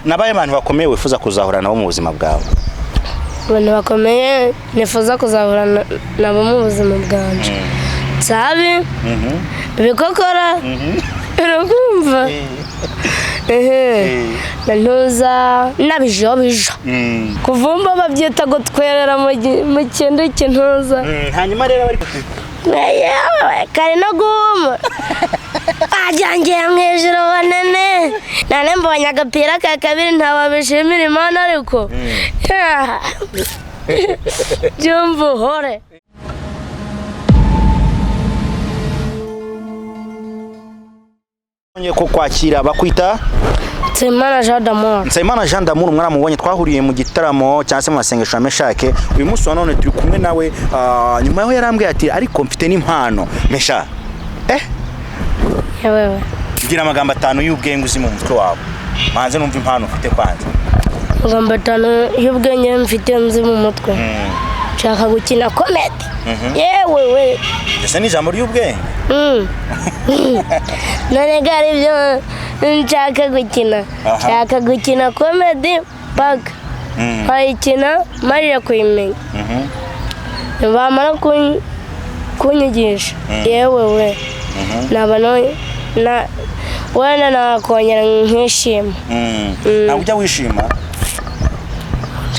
Nabaye abantu bakomeye wifuza kuzahura nabo mu buzima bwawe? Abantu bakomeye nifuza kuzahura nabo mu buzima bwanje, Nsabi, Bikokora, urakumva, ehe, na ntuza n'abijobijo. Kuvumba babyita gutwerera mu kintu cy'intuza. Hanyuma rero bari Kare no guhuma ajyangiye mu ijuru banene, nane mbonye agapira ka kabiri, ntababishimira Imana, ariko byumva uhore. Ko kwakira bakwita Nsabimana Jean d'Amour. Nsabimana Jean d'Amour, mwaramubonye, twahuriye mu gitaramo cyangwa se mu masengesho ya Meshake. Uyu munsi wa none turi kumwe nawe. Nyuma yaho yarambwiye ati ariko mfite n'impano, Mesha. Yewewe. Mbwira amagambo atanu y'ubwenge uzi mu mutwe wawe, manze numva impano ufite kwanza. Amagambo atanu y'ubwenge mfite nzi mu mutwe: nshaka gukina comedy, yewe we. Ese ni ijambo ry'ubwenge? None ko ari byo nshaka gukina. Nshaka gukina comedy paka nkayikina marira kuyimenya, bamara kunyigisha, yewe we, naba wenda nakongera nkishima. Ntabwo ujya wishima?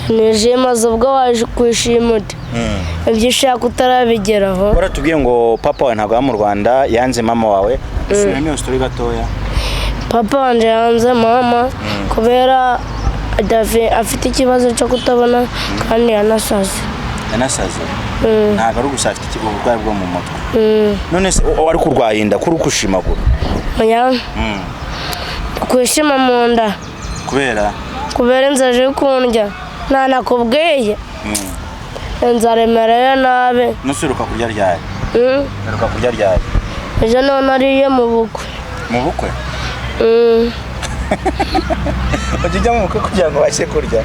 Nishima ubwo waje kwishima ute ibyo ushaka utarabigeraho? Waratubwiye ngo papa wawe ntabwo aba mu Rwanda, yanze mama wawe. Subiramo iyo story gatoya. Papa wanje yanze mama kubera afite ikibazo cyo kutabona kandi yanasaze. Yanasaze? Ntabwo ari gusa, afite uburwayi bwo mu mutwe. None se wari kurwaye inda kuri ukushimagura? Oya. Kwishima mu nda. Kubera? Kubera inzara iri kundya, ntanakubwiye, inzara imereye nabi. Nuse uheruka kurya ryari? Uheruka kurya ryari? Ejo none ariye mu bukwe. Mu bukwe? Ujya ujya mu bukwe kugira ngo ubashe kurya?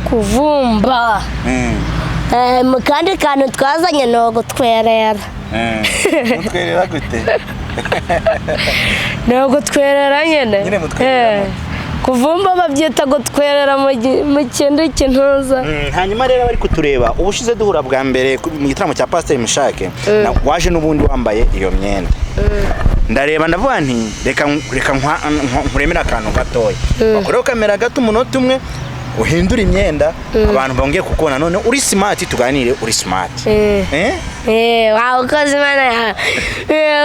Kuvumba. Mu kandi kantu twazanye ni ugutwerera. Mutwerera gute? Ni ugutwerera nyine. Nyine mutwerera. Kuvumba babyita gutwerera mu kintu cy'intuza. Hanyuma rero bari kutureba, ubushize duhura bwa mbere mu gitaramo cya Pasteur Meshake, waje n'ubundi wambaye iyo myenda. Ndareba ndavuga nti reka reka nkuremere akantu gatoya, bakoreho kamera gato umunota umwe, uhindure imyenda, abantu bongeye kukubona none uri smart, tuganire uri smart. Wawe ukoze Imana yawe.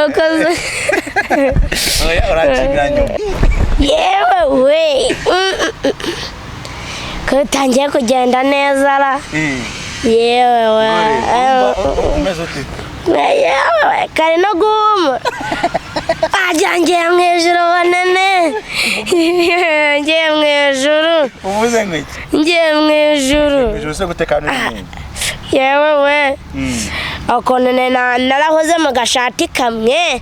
Ukoze. Oya, uranshimira nyuma. Yewe we. Ko utangiye kugenda neza ra. Yewe we. Umeze ute? Yewe, kare no guhuma ajyangiye mu ijuru banene, ngiye mu ijuru. Uvuze ngo iki? Ngiye mu ijuru. Ijuru se gute kandi uri mwinshi? Yewe we, ukuntu narahoze mu gashati kamwe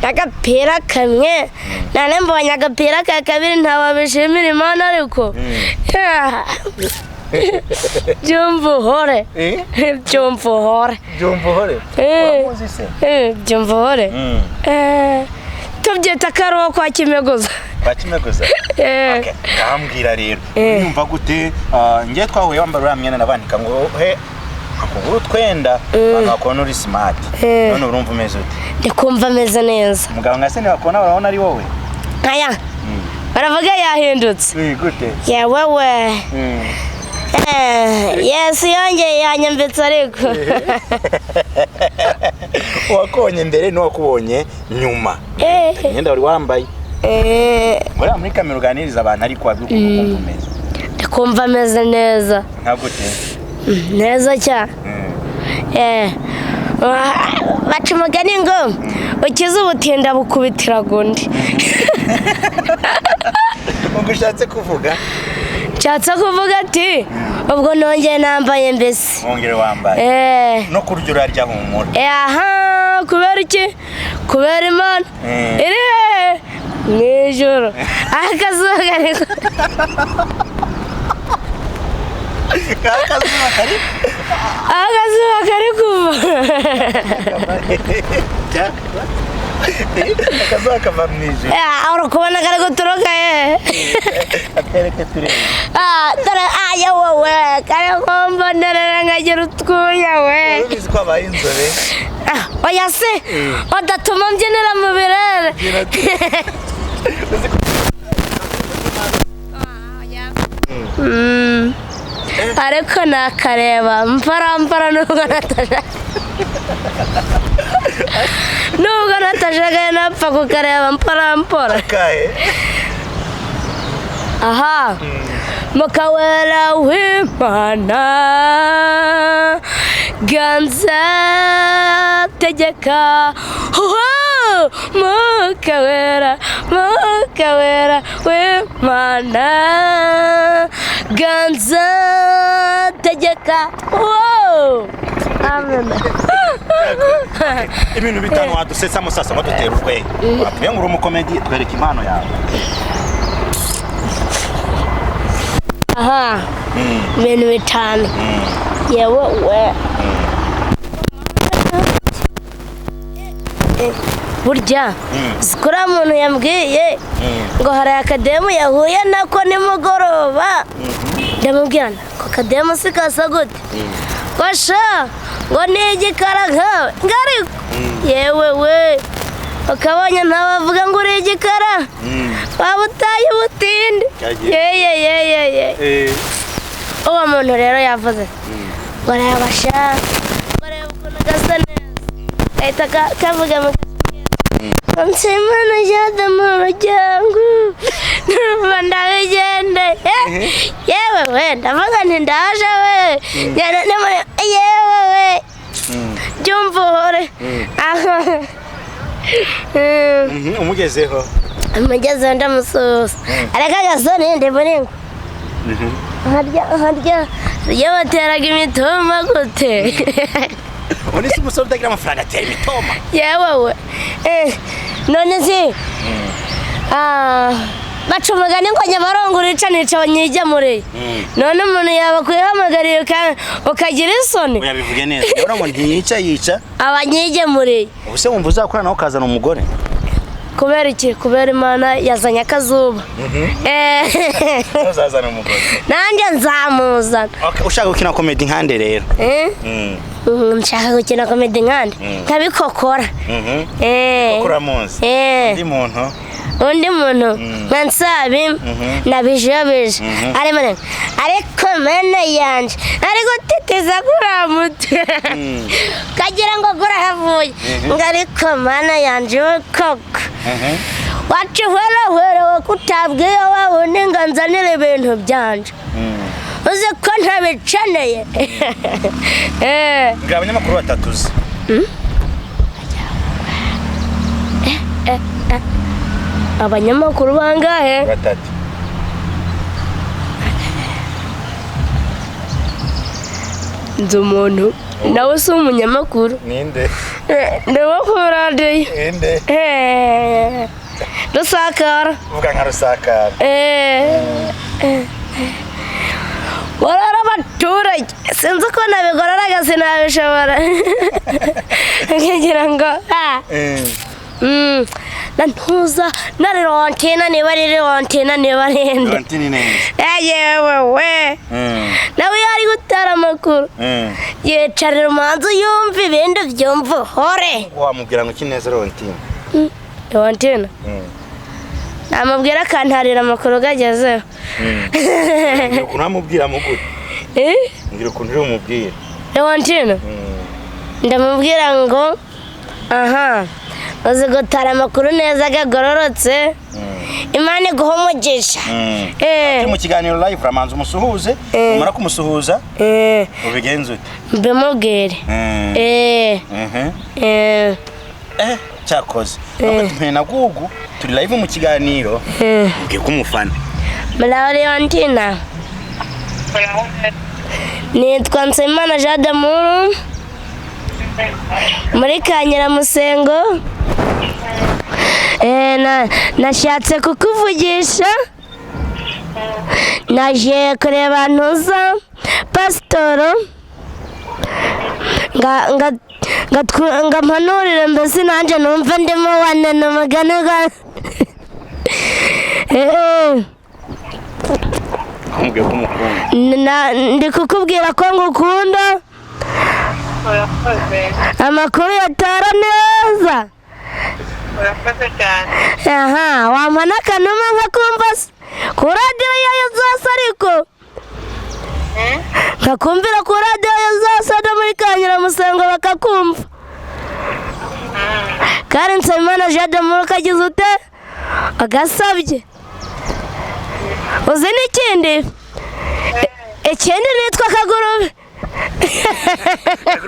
n'agapira kamwe, nane mbonye agapira ka kabiri, ntababishimira Imana, ariko byumva uhore. Byumva uhore. Byumva uhore. Uramuzi se? Byumva uhore. Tubyita akaruho kwa Kimeguza. Kwa Kimeguza? Eh. Ngambwira rero, yumva gute? Njye twahuye wambara uriya myenda, nabandika ngo he akugura utwenda, abantu bakubona uri smart. None urumva umeze ute? Ndikumva ameze neza. Mugabo nka se ntibakubona barabona ari wowe? Aya baravuga yahindutse. Gute? Yewe we. Yesu yongeye yanyambitse ariko. Uwakubonye mbere n'uwakubonye nyuma, imyenda wari wambaye. Buriya muri kamera uganiriza abantu, ariko wabwira ukuntu ukumva umeze. Ndikumva ameze neza. Nka gute? Neza cyane. Baca umugani ngo ukize ubutinda bukubitiraga undi. Ubwo ushatse kuvuga? Nshatse kuvuga ati ubwo nongeye nambaye mbese. Wongere wambaye. No kurya urarya humura. Aha, kubera iki? Kubera Imana iri hehe? Mu ijuru. Akazuba kari Akazuba kari akazuba kari kuva. Akazuba kava mu ijuru. Uri kubona kari guturuka he? Atwereke turebe. Dore aya wowe kari kumbonerera nkagira utwuya we. Ubizi ko abaye inzobe. Oya se, udatuma mbyinira mu birere. Ariko nakareba mparampara nubwo natajagaye napfa kukareba mparampara. Kahe? Aha, mukawera w'Imana ganza tegeka, mukawera w'Imana ganza tegeka. Amen. Ibintu bitanu wadusetsa musasa badutera urwenya. Watubwiye ngo uri umukomedi, twereke impano yawe. Aha, ibintu bitanu. Yewe we, burya kuriya muntu yambwiye ngo hari akademu yahuye nako nimugoroba, ndamubwira ko kademu si kasa gute, ngo sha ngo ni igikara nkawe, ngo ariko yewe we ukabonye ntabavuga ngo uri igikara, waba utaye ubutinde. Yeye uwo muntu rero yavuze ngo reba sha, ngo reba ukuntu gasa neza, gahita kavuga mu Nsimana jada mu muryango numva ndabigende. Yewe we, ndavuga nti ndaje we, yewe we byumva uhore. Umugezeho. Umugezeho ndamusuhuza, ariko agasoni ndi muri ngo harya bateraga imitoma gute? Ubu si umusore utagira amafaranga atera imitoma. Yewe we, none si baca umugani ngo Nyabarongo urica nica abanyigemuriye, none umuntu yabakwihamagariye ukagira isoni. Uyabivuge neza. Nyabarongo ntiyica yica abanyigemuriye. Ubu se wumva uzakorana nawe ukazana umugore? Kubera iki? Kubera Imana yazanye akazuba. Uzazana umugore. Nanjye nzamuzana. Ushaka gukina komedi nkande rero? Nshaka gukina komedi nkande nkabikokora. Kokora munsi. Undi muntu? Undi muntu nka Nsabi na Bijiyobije. Ariko mene yanje ari gutitiza kuriya mutwe kagira ngo gurahavuye, ngo ariko mana yanje we koko wacu hwerehwerewe kutabwiye wa wundi ngo nzanire ibintu byanje, uzi ko ntabikeneye. Mbwira abanyamakuru batatu uzi. Abanyamakuru bangahe? Batatu. Nzi umuntu nawe si umunyamakuru. Ninde? Ndeba ku radiyo. Ninde? Rusakara. Uvuga nka Rusakara. Gorora abaturage, sinzi uko nabigororaga sinabishobora. Nkagira ngo na ntuza na Leontine, niba ari Leontine niba ari inde. Leontine neza. Yewe we, nawe iyo ari gutara amakuru yicarira umuhanzi yumva ibindi byumva uhore. Wamubwira ngo iki neza Leontine? Leontine namubwira akantarira amakuru gagezeho. Mbwira ukuntu wamubwira mugute. Mbwira ukuntu uri bumubwire. Leontine ndamubwira ngo aha uzi gutara amakuru neza agagororotse, Imana iguha umugisha. Turi mu kiganiro live, uramanza umusuhuze, umara kumusuhuza ubigenze ute? Mbimubwire. Cyakoze na Gugu turi live mu kiganiro, mbwiye ko umufana. Muraho Leontine, nitwa Nsabimana Jean d'Amour muri Kanyiramusengo. Nashatse kukuvugisha, naje kureba ntuza pasitoro Ngo ampanurire, mbese nanjye numve ndimo wanena umugani gwa Kumubwira ko umukunda. Ndi kukubwira ko ngukunda. Urakoze. Amakuru yatara neza. Urakoze cyane. Aha wampa n'akanuma nkakumva se ku radiyo yayo zose, ariko nkakumvira ku radiyo zose no muri Kanyuramusengo bakakumva. Kandi Nsabimana Jean de Maruke agize ute agasabye. Uzi n'ikindi? Ikindi nitwa Kagurube.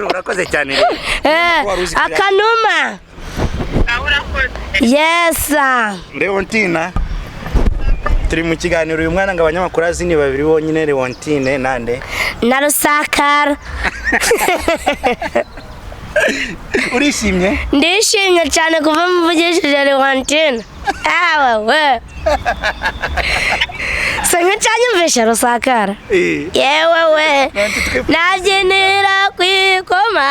Urakoze cyane rero. Wari uzi kuriya- Akanuma. Nawe urakoze. Yesa. Leontine, turi mu kiganiro. Uyu mwana ngo abanyamakuru azi ni babiri bonyine, Leontine nande? Na Rusakara. Urishimye? Ndishimye cyane kuva mvugishije Leontine. Awe we, si nk'icyanyumvishe Rusakara. Yewe we, nabyinira ku ikoma.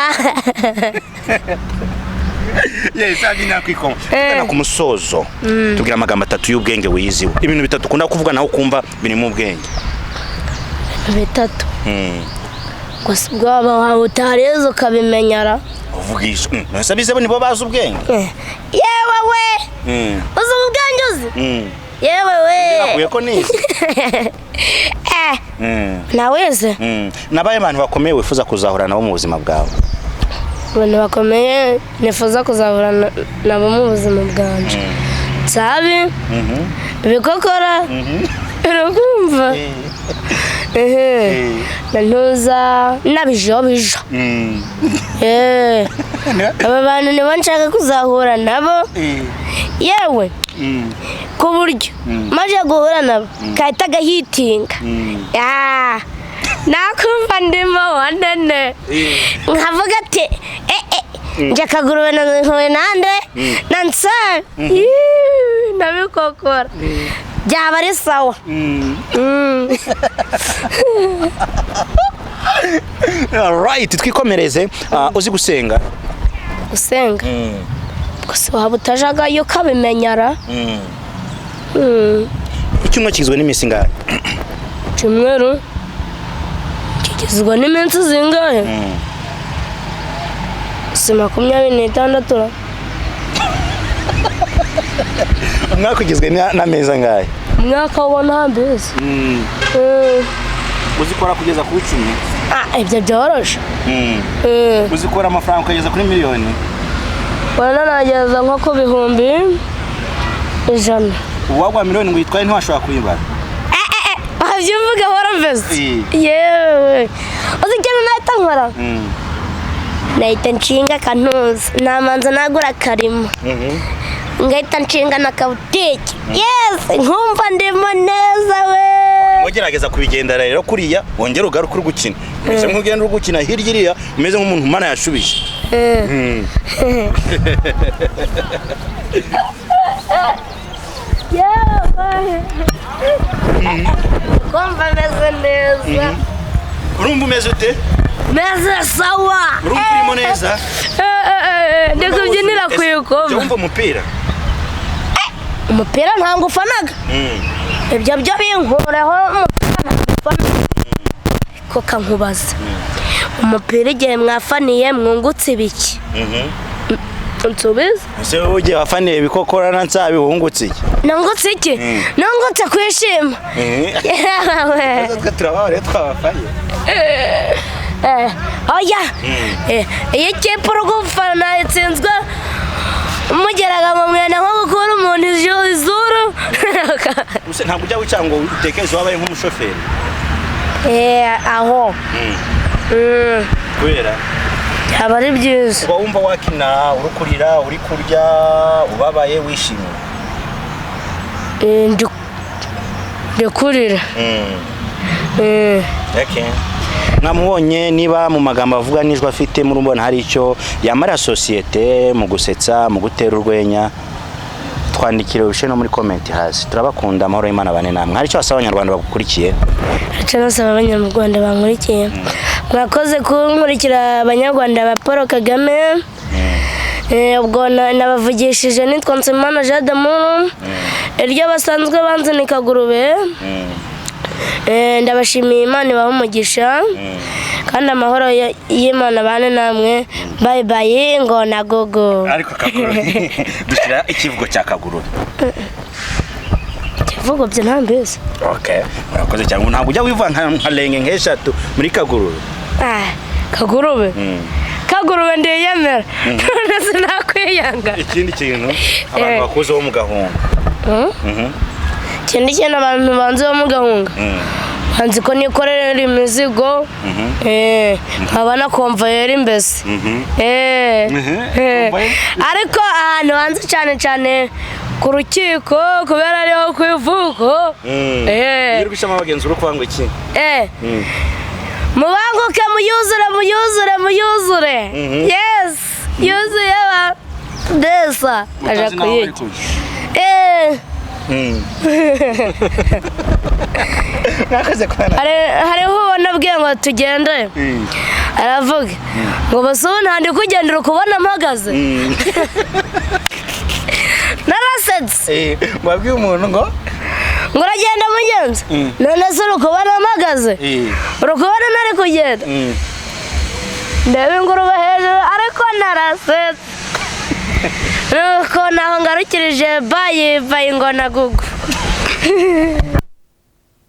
Yes, abyinira ku ikoma. Tugana ku musozo, tubwira amagambo atatu y'ubwenge wiyiziwe, ibintu bitatu ukunda kuvuga nawe ukumva birimo ubwenge. Bitatu gusa, ubwoba wawe utarize ukabimenyera. Uvugisha ese abize bo nibo bazi ubwenge? Yewe we, uzi ubwenge uzi? Yewe we. Nakuye ko nize. Nawize. Nabaye abantu bakomeye wifuza kuzahura nabo mu buzima bwawe? Abantu bakomeye nifuza kuzahura nabo mu buzima bwanje, Nsabi, Bikokora, urakumva, ehe, na ntuza n'Abijobijo. Aba bantu nibo nshaka kuzahura nabo, yewe, ku buryo maze guhura nabo kahita gahitinga. Ah, nakumva ndimo wanene, nkavuga ati eh njye Akagurube na nkuye nande na Nsabi. Yii, nabikokora byaba ari sawa. Right, twikomereze. Ah, uzi gusenga? Gusenga gusa waba utajagayo ukabimenyara. Icyumweru kigizwe n'iminsi ingahe? Icyumweru kigizwe n'iminsi zingahe? Si 26 ra? Umwaka ugizwe n'amezi angahe? Umwaka wo ntambizi. Uzikora kugeza ku 10? Ah, ibyo byoroshe. Uzikora amafaranga ukageza kuri miliyoni? Wenda nageza nko ku 100,000. Uwagwa miliyoni ngo uyitwaye ntiwashobora kuyibara? Wabyumvuga warumvise. Yewe, uzi ikintu nahita nkora? Nahita nshinga akantuza, namanza nagura akarima, ngahita nshinga na kabutike. Yes, nkumva ndimo neza we. Ugerageza kubigendera rero kuriya, wongere ugaruke uri gukina, umeze nk'ugenda uri gukina hirya iriya, umeze nk'umuntu Mana yashubije. Yewe, kumva meze neza. Urumva umeze ute? Meze sawa. Urumva urimo neza? Ndi kubyinira ku Ese, ikoma. ujya wumva umupira? Umupira ntabwo ufanaga. Ibyo byo binkureho, umupira ntabwo ufanaga. Ariko kankubaza, umupira igihe mwafaniye mwungutse ibiki? Nsubize. Ese wowe ugiye wafaniye Ibikokora na Nsabi wungutse iki? Nungutse iki? Nungutse kwishima. Yewe. Twe turababare twabafanye. Oya. Iyo ikipe uri gufana itsinzwe, mugeraga mu mwenda nko gukura umuntu izuru. Ese ntabwo ujya wicara ngo utekereze wabaye nk'umushoferi? Aho. Kubera Byaba ari byiza. uba wumva wakina uri kurira, uri kurya, ubabaye, wishimye? Ndi kurira. Okay. Mwamubonye, niba mu magambo avuga n'ijwi afite murumubona hari icyo yamara sosiyete mu gusetsa, mu gutera urwenya. Twandikire, ubishe no muri comment hasi. Turabakunda, amahoro y'Imana bane namwe. Hari icyo wasaba Abanyarwanda bagukurikiye? Aca nasaba Abanyarwanda bankurikiye, mwakoze kunkurikira, Abanyarwanda ba Paul Kagame. Ubwo nabavugishije nitwa Nsabimana Jean d'Amour, iryo basanzwe banzi ni Kagurube. Ndabashimiye, Imana ibahe umugisha kandi amahoro y'Imana bane namwe. Bye bye, ngo na gogo. Ariko Kagurube, dushyira ikivugo cya Kagurube. Ikivugo byo ntambizi. Okay, murakoze cyane. Ntabwo ujya wivuga nka lenge nk'eshatu muri Kagurube? Ah, Kagurube, Kagurube ndiyemera, none sinakwiyanga. Ikindi kintu abantu bakuze bo mu Gahunga? Ikindi kintu abantu banze bo mu Gahunga, banzi ko nikorera imizigo, nkaba na convoyeur mbese. Convoyeur? Ariko ahantu hanze cyane cyane ku rukiko, kubera ariho ku ivuko. Iyo uri gushamo abagenzi uri kuvuga ngo iki? Mubanguke, muyuzure, muyuzure, muyuzure. Yes, yuzuye ba desa aja Utazi n'aho bari kuyirya. kujya. Mwakoze kubana. Hariho ubona abwiye ngo tugende, aravuga ngo bose ubu ntandi kugendera ukubona mpagaze. Narasetse. Wabwiye umuntu ngo? Ngo uragenda mugenzi, none se uri kubona mpagaze? Uri kubona ntari kugenda? Ndeba ingurube hejuru, ariko narasetse. Nuko naho ngarukirije. Bye bye, ngo na gugu.